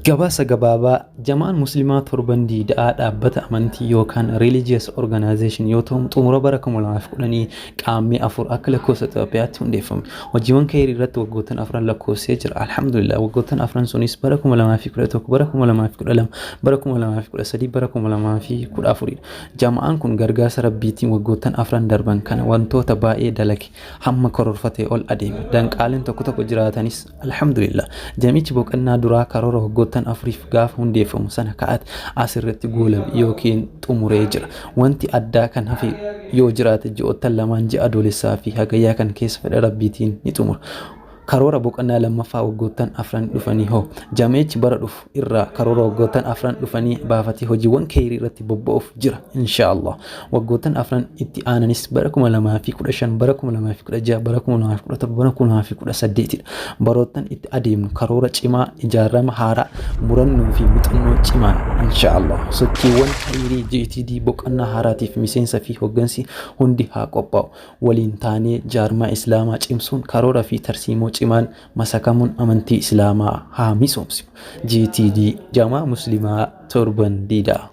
Gabaasa gabaabaa Jama'aan Muslimaa Torban Diida'aa dhaabbata amantii yookaan Religious Organization yoo ta'u xumura bara 2010 Qaammee 4 akka lakkoofsa Itoophiyaatti hundeeffame. Hojiiwwan kheeyrii irratti waggoottan afran lakkoofsee jira. Alhamdulillah waggoottan afran sunis bara 2011, bara 2012, bara 2013, bara 2014 dha. Jama'aan kun gargaarsa Rabbiitiin waggoottan afran darban kana wantoota baay'ee dalage. Hamma karoorfatee ol adeeme. Danqaaleen tokko tokko jiraatanis Alhamdulillah. Jamichi boqannaa duraa karoora waggoottan afuriif gaafa hundeeffamu sana ka'ate asirratti goolabe yookiin xumuree jira. Wanti addaa kan hafe yoo jiraate ji'oottan lamaan ji'a Adoolessaa fi Hagayyaa kan keessa fedha Rabbiitiin ni xumura. Karoora boqonnaa lammaffaa waggoottan afran dhufanii hoo? Jameechi bara dhufu irraa karoora waggoottan afran dhufanii baafatee hojiiwwan keeyrii irratti bobba'uuf jira inshaa Allah. Waggoottan afran itti aananis bara 2015, bara 2016, bara 2017, bara 2018 dha. Baroottan itti adeemnu karoora cimaa, ijaarama haaraa, murannoo fi muxannoo cimaan inshaa Allah. Sochiiwwan khayrii GTD boqonnaa haaraatiif miseensa fi hoggansi hundi haa qophaa'u. Waliin taanee jaarmaa Islaamaa cimsuun karoora fi tarsiimoo cimaan masakamuun amantii Islaamaa haa misoomsinu. GTD Jamaa Muslimaa Torban Diidaa.